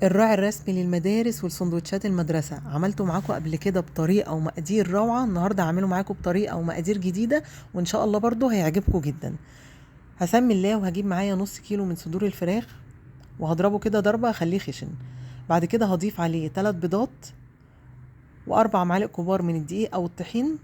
الراعي الرسمي للمدارس والسندوتشات المدرسة. عملته معاكم قبل كده بطريقة ومقادير روعة، النهاردة هعمله معاكم بطريقة ومقادير جديدة وإن شاء الله برضو هيعجبكم جدا. هسمي الله وهجيب معايا نص كيلو من صدور الفراخ وهضربه كده ضربة اخليه خشن. بعد كده هضيف عليه 3 بيضات و4 معالق كبار من الدقيق أو الطحين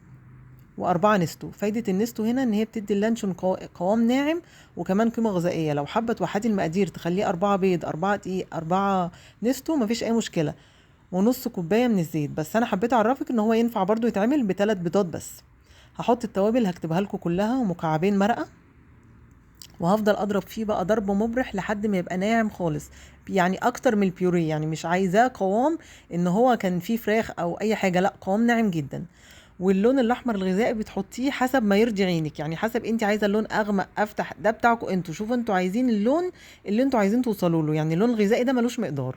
و4 نستو. فايدة النستو هنا إن هي بتدي اللانشون قوام ناعم وكمان قيمة غذائية. لو حابة توحدي المقادير تخليه 4 بيض 4 دقيق 4 نستو مفيش أي مشكلة، ونص كوباية من الزيت. بس أنا حبيت أعرفك إن هو ينفع برضو يتعمل ب3 بيضات بس. هحط التوابل هكتبها لكم كلها ومكعبين مرقة، وهفضل اضرب فيه بقى ضرب مبرح لحد ما يبقى ناعم خالص، يعني اكتر من البيوريه، يعني مش عايزاه قوام ان هو كان فيه فراخ او اي حاجة، لا قوام ناعم جدا. واللون الاحمر الغذائي بتحطيه حسب ما يرضي عينك، يعني حسب انت عايزه اللون اغمق افتح، ده بتاعكم انتوا، شوفوا انتوا عايزين اللون اللي انتوا عايزين توصلوا له، يعني اللون الغذائي ده ملوش مقدار.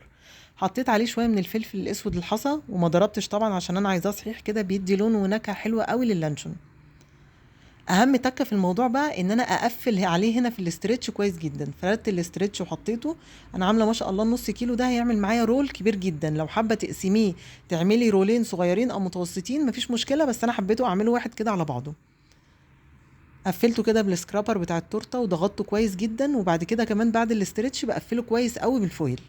حطيت عليه شوية من الفلفل الاسود الحصى وما ضربتش طبعا عشان انا عايزاه صحيح كده، بيدي لون ونكهه حلوة قوي للانشون. اهم تكه في الموضوع بقى ان انا اقفل عليه هنا في ال stretch كويس جدا. فردت ال stretch وحطيته، انا عامله ما شاء الله النص كيلو ده هيعمل معايا roll كبير جدا. لو حابة تقسميه تعملي رولين صغيرين او متوسطين مفيش مشكلة، بس انا حبيته اعمله واحد كده على بعضه. قفلته كده بال scraper بتاع التورتة وضغطته كويس جدا، وبعد كده كمان بعد ال stretch بقفله كويس قوي بال foil.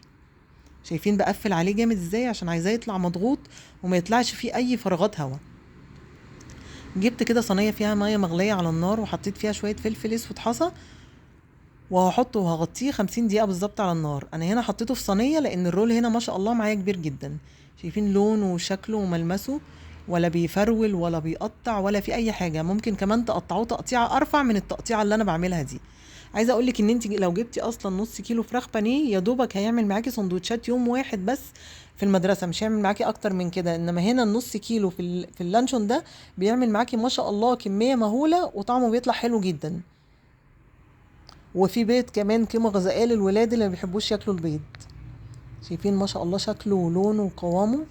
شايفين بقفل عليه جامد ازاي عشان عايزاه يطلع مضغوط وما يطلعش فيه اي فراغات هواء. جبت كده صينية فيها مية مغليه على النار وحطيت فيها شوية فلفل اسود حصى، وهحطه وهغطيه 50 دقيقة بالظبط على النار. انا هنا حطيته في صينية لان ال roll هنا ما شاء الله معايا كبير جدا، شايفين لونه وشكله وملمسه، ولا بيفرول ولا بيقطع ولا في اي حاجة. ممكن كمان تقطعوه تقطيعه ارفع من التقطيعه اللي انا بعملها دي. عايزه اقول لك ان انت لو جبتي اصلا نص كيلو فراخ بانيه يا دوبك هيعمل معاكي سندوتشات يوم واحد بس في المدرسة، مش هيعمل معاكي اكتر من كده. انما هنا النص كيلو في اللانشون ده بيعمل معاكي ما شاء الله كمية مهولة وطعمه بيطلع حلو جدا. وفي بيض كمان قيمة غذائية للولاد اللي ما بيحبوش ياكلوا البيض. شايفين ما شاء الله شكله ولونه وقوامه.